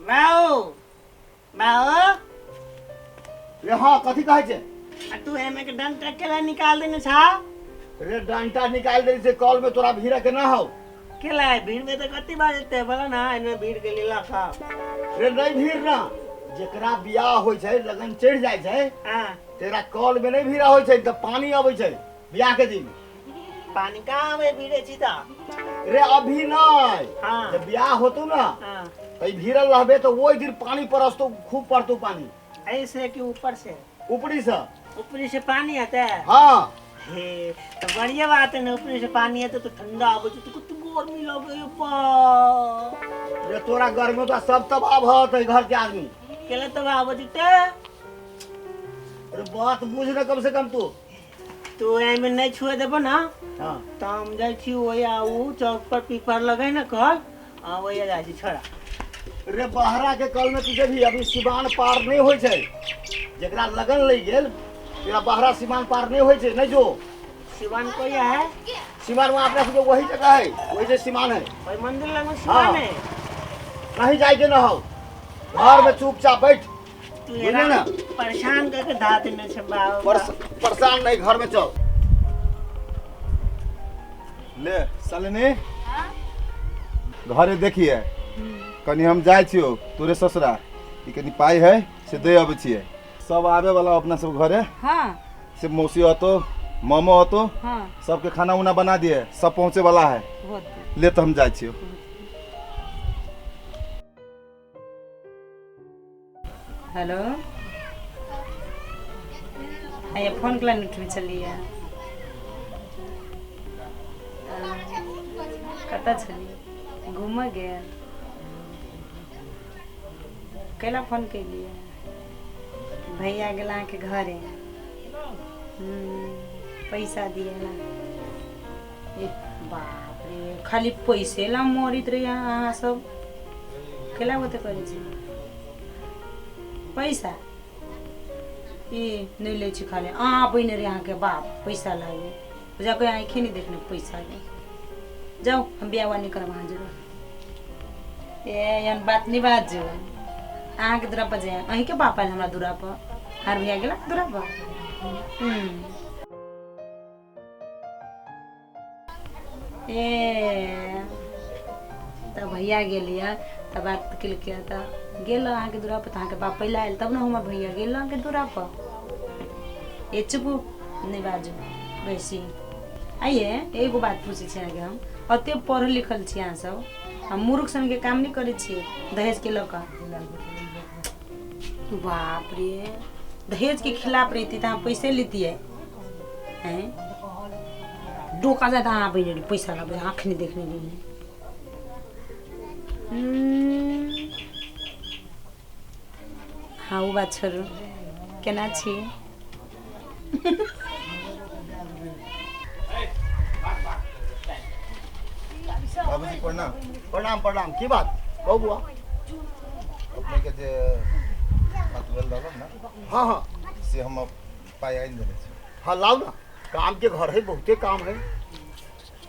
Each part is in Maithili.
माओ माओ। रे हाँ, कथी कहै छै? आ तू एमे के डंटा केला निकाल देने छा? रे डंटा निकाल देने छै, कॉल में तोरा भीड़ के ना हो। केला है भीड़ में तो कति बाजते बोला ना, एमे भीड़ के लीला खा। रे नहीं भीड़ ना, जेकरा बियाह होइ छै, लगन चढ़ जाइ छै। हाँ। तेरा कॉल में नहीं भीड़ा होइ छै तऽ पानी अबै छै बियाह के दिन। पानी कहाँ आवे भीड़े छी ता? रे अभी नहीं। हाँ। जब बियाह होतो ना। हाँ। तो ई भीड़ल रहबे तो ओहि दिन पानी परसतो, खूब पड़तो पानी। ऐसे कि ऊपर से? ऊपरी से। ऊपरी से पानी आता है? हाँ। हे तो बढ़िया बात है ना, ऊपरी से पानी आता तो ठंडा आवे तो कितनी गर्मी लगे बा। रे तोरा गर्मी तो सब तबाह भऽ घर के आदमी। केला तबाह भऽ जेतै? अरे बात बुझ ना कम से कम तू। तू एहिमे नहि छुए देबो ना। हाँ। तऽ हम जाइ छी ओहि आ उ चौक पर पीपर लगे ना कल, आ ओहि जाइ छी छोड़ा। रे बहरा के कल में तू जेबही, अभी सिवान पार नहीं होइ छै, जेकरा लगन लग गेल तेरा बहरा सिवान पार नहीं होइ छै, नहीं जो। सिवान कोई है? सिवान वहाँ अपना सबके वही जगह है, वही जे सिवान है। वही मंदिर लग में सिवान हाँ। है। नहीं जाए के ना हो, घर में चुपचाप बैठ। तू बुझले ना? परेशान करके धा देने छे बाबा। परेशान नहीं, घर में चल। ले सलनी घरे देखिए कनी हम जाइ छियौ तोरे ससुरा, ई कनी पाइ है से दे अबै छियै। सब आबे वाला अपना सब घरे। हाँ। से मौसी अतो, मामो अतो। हाँ। सबके खाना उना बना दिए, सब पहुँचे वाला है। बहुत। ले तो हम जाइ छियौ। हेलो, आइए फोन के लाइन उठबै छलियै। कतऽ छलियै? घूमऽ गेल? कैला फोन केलियै? भैया गेल अहाँके घरे, पैसा दिए ला। ए बाप रे, खाली पैसे ला मरैत रहियै अहाँ सब, कैला ओते करै छी? पैसा ई नहि लै छी, खाली अहाँ बनि रहे अहाँके बाप पैसा लागे जाके आँखे नहि देखने पैसा ले। जाउ, हम बियाह उआ नहि करब अहाँ जरूर। ए एहन बात नहि बाजू। अहाँके दूरा पर जाय, अहीँके बाप आयल हमरा दूरा पर, हार भैया गेला दूरा पर। ए तऽ भैया गेलियै तऽ बात केलकै तऽ गेल अहाँके दूरा पर, तऽ अहाँके बाप पहिले आयल तब ने हमर भैया गेल अहाँके दूरा पर। ए चुपू, नहि बाजू बेसी। आइए एगो बात पूछै छी अहाँके, हम अते पढ़ल लिखल छी अहाँ सब, हम मूर्ख सनके काम नहि करै छियै दहेजके लऽ कऽ। बाप रे, दहेजके खिलाफ रहिती तऽ अहाँ पैसे लेतियै? हैं डोका जाए तऽ अहाँ बनि पैसा लाबै, आँख नहि देखने रहियै। हाँ ओ बात छोड़ू, केना छी? बाबूजी प्रणाम। प्रणाम प्रणाम। की बात कहू बुआ? अपने के जे बात भेल रहल ने। हाँ हाँ। से हम पाइ आनि देने छी। हाँ लाउ ना, काम के घर है, बहुते काम है।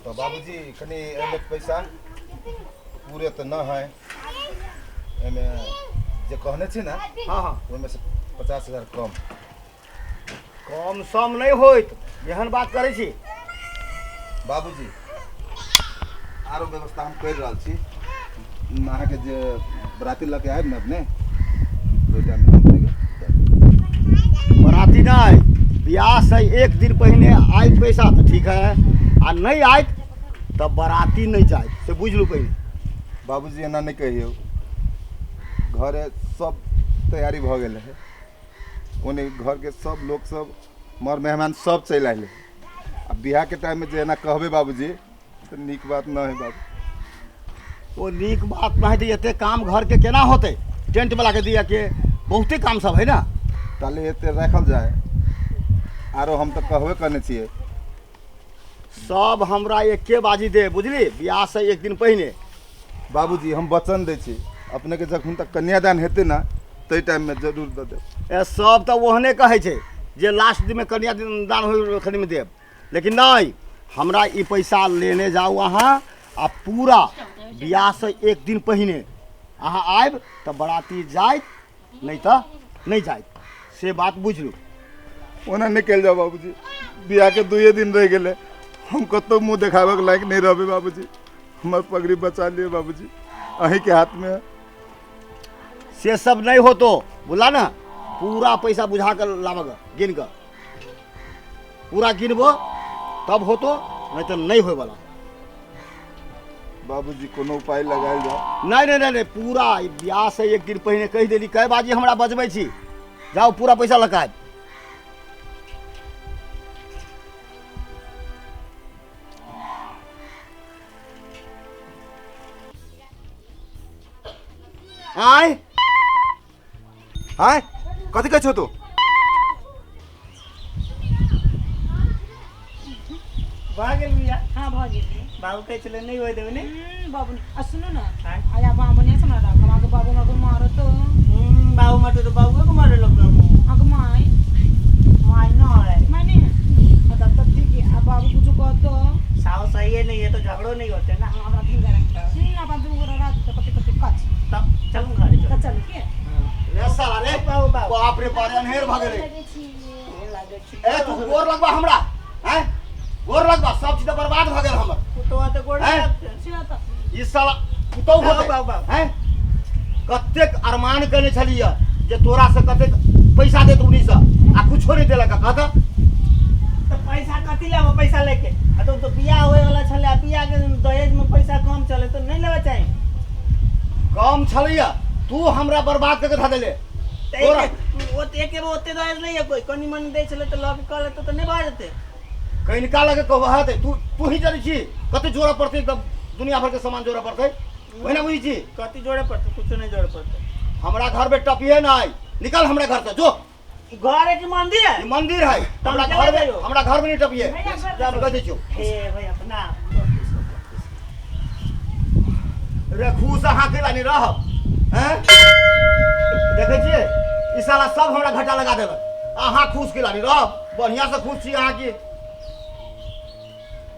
तो बाबूजी कनी एहिमे पैसा पूरे तऽ न है, एहिमे जे कहने छी ना। हाँ हाँ। ओहिमे से 50,000 कम। कम सम नहीं होइत, एहन बात करै छी? बाबूजी आरो व्यवस्था हम करि रहल छी, अहाँके जे बराती लऽ के आयब ने अपने, ओहि टाइममे हम अपनेके दऽ देब। बराती नहीं, बियाह से एक दिन पहिने आयत पैसा तऽ ठीक है, आ नहीं आयत तऽ बराती नहीं जायत, से बुझलू पहिने। बाबूजी एना नहि कहियौ, घरे सब तैयारी भऽ गेल है, ओने घरके सब लोक सब मर मेहमान सब चलि आयल है। आ बियाहके टाइममे जे एना कहबै बाबूजी तऽ नीक बात नहि है बाबू। ओ नीक बात नहीं तऽ एते काम घरके केना होतै? टेंट वाला के दिया के बहुते काम सब है ना। ताले एते राखल जाए, आरो हम तऽ कहबे करने छियै। सब हमरा एके बाजी दे, बुझली, बियाह से एक दिन पहिने। बाबूजी हम वचन दै छी अपनेके, जखन तक कन्यादान हेतै ने ताहि टाइममे जरूर दऽ देब। ए सब तऽ ओहने कहै छै जे लास्ट दिनमे कन्यादान होइ खनिमे देब, लेकिन नहीं, हमरा ई पैसा लेने जाउ अहाँ आ पूरा बियाह से एक दिन पहिने अहाँ आयब तऽ बराती जायत, नहि तऽ नहि जायत, से बात बुझलू। ओना निकलि जाउ बाबूजी, बियाहके 2 दिन रहि गेलै, हम कतहु मुँह देखाबऽके लायक नहि रहबै बाबूजी। हमर पगड़ी बचा लिअ बाबूजी, अहीँके हाथमे है। से सब नहीं होतो, बोला ना, पूरा पैसा बुझा कर लाबग, गिन कर पूरा गिनबो तब होतो, नहीं तो नहीं होए वाला। बाबूजी कोनो उपाय लगायल जाओ। नहीं नहीं नहीं नहीं, पूरा ब्याह से एक दिन पहिने कहि देली, कै बाजी हमरा बजबै छी, जाओ पूरा पैसा लगायब। आय आय कथी कहै छौ तू? भऽ गेल बियाह? हाँ भऽ गेल। बाबू कहै छलै नहि होइ देबै ने? बाबू आ सुनू ने, आँय? आया बाबू नहीं हमरा राख, अहाँके बाबू हमरा मारत। बाबू मारतै तऽ बाबूए के मारे लगतौ। अहाँके my? My नहि। My नहीं है? हाँ, तब तब ठीक है। आ बाबू कुछ कहतो? साव सही है नहीं है तो झगड़ो नहीं होते ना। हाँ, हमरा धिंगा रख। सुन ना बाबू गोरा रात तो कते कते कच। तब चलू घरे त चलू। चलू के? रे साला रे, बाबू बाबू। बाप रे बाप, अनहेर भऽ गेलै। लागै छी। ए तू गोर लगबा हमरा, हैं गोर लगबा, सब चीज तऽ बर्बाद भऽ गेल हमर। पुतोआ तऽ गोर हैं? लगतै। सुन त। ई साला पुतहु होतै, बाबू, बाबू। हैं कतेक अरमान केने छलियै जे तोरा से कतेक पैसा देत उन्नी से, आ कुछो नहीं देलक। कहत तऽ पैसा कथी लेबो पैसा लेके? आ तो बियाह होए वाला छलै, आ बियाह के दहेज में पैसा कम चले तो नहीं लेबे चाही। कम छलैया, तू हमरा बर्बाद कऽ के धऽ देले। तऽ तोरा ओते एके बेर ओते दहेज नहीं है कोई, कनी मनी दै छलै तऽ लऽ के कऽ लेतौ तऽ नहीं भऽ जेतै। कनिका लगे कहत तू तू ही जनै छी कते जोड़ऽ पड़तै, एकदम दुनिया भर के सामान जोड़ऽ पड़तै, ओहिना बुझै छी। कथी जोड़े पड़तै? कुछो नहीं जोड़े पड़तै। हमरा घर में टपिए नहीं, निकल हमरा घर से जो। घर है कि मंदिर है? ई मंदिर है, तब हमरा केना घर में, जाइयो? हमरा घर में नहीं टपिए, भैया, घर जा कह दै छियौ। हे भाई अपना रे खुश अहाँ केला नहीं रहब, हैं देखै छियै ई साला सब हमरा घाटा लगा देलक, अहाँ खुश केला नहीं रहब, बढ़िया से खुश छी अहाँ की।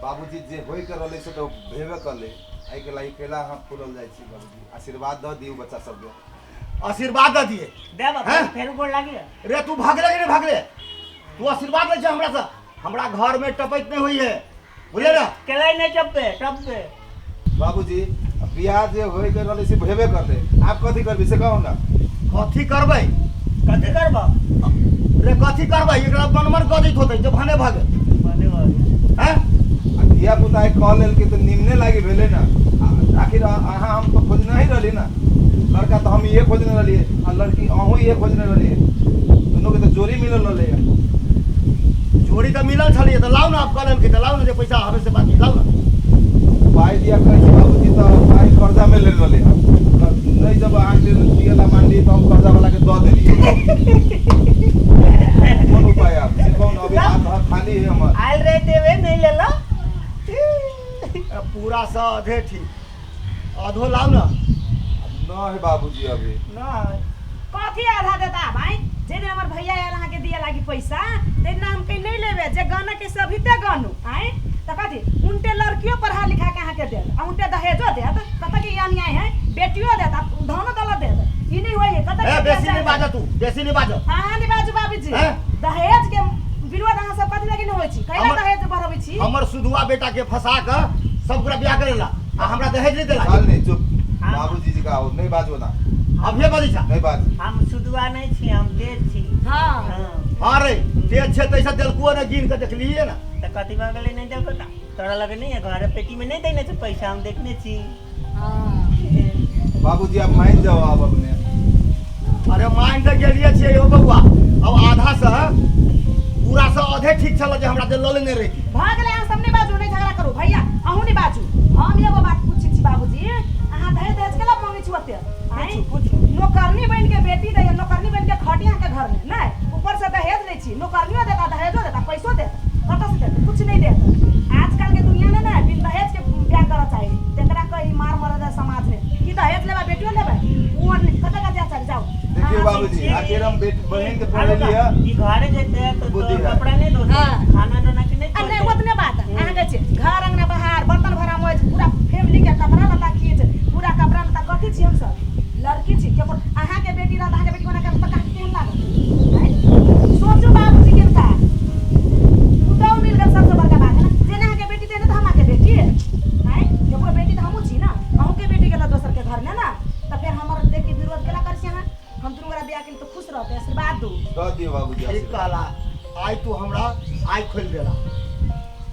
बाबूजी जे होय के रहलै से तऽ भेबे करलै, एहिके लागि केला अहाँ फूलल जाइ छी बाबूजी, आशीर्वाद दऽ दियौ बच्चा सबके। आशीर्वाद दऽ दिए दे बाबू, हैं? फेर गोर लागी। रे तू भागले कि नहीं भागले? तू आशीर्वाद लै छै हमरा से, हमरा घर में टपैत नहीं होई है, बुझले ना? केला नहीं टपे टपे। बाबूजी बियाह जे होय के रहलै से भेबे करलै, आब कथी करबै से कहू ना। कथी करबै? कथी करबो? रे कथी करबै? एकरा मन मन कऽ दैत होतै जे भने भऽ गेल। भने भऽ गेल। हैं? आ धिया पुता कह लेलकै तऽ निमने लागि भेलै ना। आखिर अहाँ हम तऽ खोजने ही रहली ना लड़का, तऽ हम इहे खोजने रहलियै आ लड़की अहूँ इहे खोजने रहलियै, दुनू के तऽ जोड़ी मिलल रहलै। जोड़ी तऽ मिलल छलियै तऽ लाउ ना, आब कह लेलकै तऽ लाउ ना, जे पैसा हवे से बाकी लाउ ना। पाइ दिया कहै छी बाबूजी तऽ पाइ कर्जा में लेल रहलै, नहीं जब अहाँके दियला मानली तऽ हम कर्जा वाला के दऽ देलियै। कोन उपाय आब से कहू ना, अभी हाथ खाली है हमर। आयल रहे देवे नहीं लेला। पूरा से आधे ठीक, आधो लाउ ना। न है बाबूजी अभी न कथी आधा देता भाई? जे दिन हमर भैया आयल अहाँके दिया लागी पैसा ते दिन हम कहीं नहीं लेबे, जे गाना के सभी ते गानू आय त कथी उनटे लड़कियों पढ़ा लिखा के अहाँके देत आ उनटे दहेजो देत, कत के ई अन्याय है? बेटियो देत आ धनो दौलत देत, ई नहीं होई है कत ए के बेसी नहीं बाजऽ तू, बेसी नहीं बाजऽ। अहाँ नहीं बाजू बाबूजी, हैं? दहेज के विरोध अहाँ सब कथी लागी नहीं होई छी? कैला दहेज बढ़ाबै छी? हमर सुधुआ बेटा के फंसा के सब गोरा बियाह करेला आ हमरा दहेज नहीं देला। चल नहीं चुप बाबूजी जी का नहीं बाजू ना, अभिये बजै छा। नहीं बाज। हम सुधुआ नहीं छी, हम तेज छी। हाँ हाँ हाँ रे तेज छै तैसा देलकुओ ने गिन के देखलियै ना। तऽ कथी भऽ गेलै नहीं देलको तऽ तोरा लगे नहीं है घर पेटी में नहीं देने छै पैसा, हम देखने छी। हाँ बाबूजी आप मान जाओ आप अपने। अरे मान तऽ गेलियै छियै यौ बौआ, अब आधा से पूरा से आधे ठीक छल जे हमरा जे लऽ लेने रही। भऽ गेलै, अहाँ सब नहि बाजू, नहि झगड़ा करू भैया, अहूँ नहि बाजू। हम एगो बात पूछै छी बाबूजी, अहाँ दहेज दहेज केला मांगै छी ओते? आँय? पूछू। नौकरनी बनि के बेटी दैया, नौकरनी बनि के खटी अहाँके घर में नहीं, ऊपर से दहेज लै छी, नौकरनियो देता दहेजो देता पैसो देता, कतऽ से देता? कुछ नहीं देता। आजकल के दुनिया में ना बिन दहेज के बियाह करऽ चाही, तेकरा कही मार मरद है समाज में कि दहेज लेबै बेटियो लेबै, ओ कतऽ कतऽ चल जाओ। देखिए बाबूजी आखिर हम बहन के पढ़े लिया ई घरे जेते तो बुद्धि है। कपड़ा नहीं धोते, हाँ। खाना दोना के नहीं आ नहीं धोते। ओतने बात अहाँ कहै छी घर अंगना बाहर बर्तन भरा मोज पूरा फैमिली के कपड़ा लत्ता खींच, पूरा कपड़ा लत्ता कथी छी हमसब? दऽ दियौ बाबूजी ठीक आशीर्वाद। कहला, आइ तू हमरा आइ खोलि देला।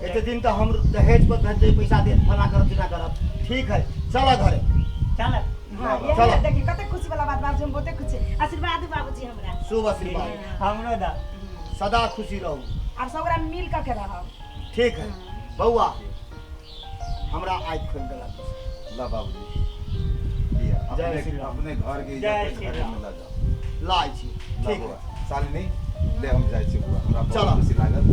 एते दिन तऽ हम दहेज पर भेजते पैसा दे, फला करब चिल्ला करब। ठीक है, चल घरे। चल। हाँ, चलो। ये है, देखिए कते खुशी वाला बात बाबूजी, हम बहुते खुश छी। आशीर्वाद दू बाबूजी हमरा। शुभ आशीर्वाद। हमरो दा। सदा खुशी रहू। आब सब गोरा मिल कऽ के रहब। ठीक है बौआ, हमरा आइ खोलि देला। ला बाबूजी, लिअ, जय अपने श्री राम। अपने घर के जय इज्जत श्री घरे राम। में लऽ जाओ। लाइ छी। ला ठीक बौआ है। शालिनी, ले हम जाइ छी बौआ, हमरा चलो। बहुत खुशी लागल।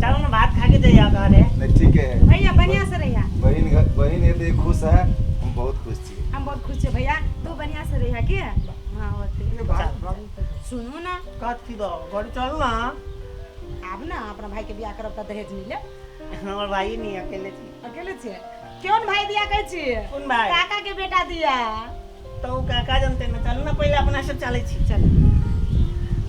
चलो ना, भात खा के जाइए घरे। नहीं, ठीक है। भैया, बढ़िया से रहिया। बहिन घर, बहिन एते खुश है, हम बहुत खुश छी। हम बहुत खुश छियै भैया, तू बढ़िया से रहिया के। हाँ, होते। सुनू ना। कथी दो घर चल ना। आब ना अपना भाई के बियाह करब तऽ दहेज मिले। हमर भाई नहीं, अकेले छी। अकेले छियै? कोन भाई दिया कहै छियै? कोन भाई? काका के बेटा दिया। तो उ काका जानते ना। चलू ना, पहिले अपना सब चलै छी। चल।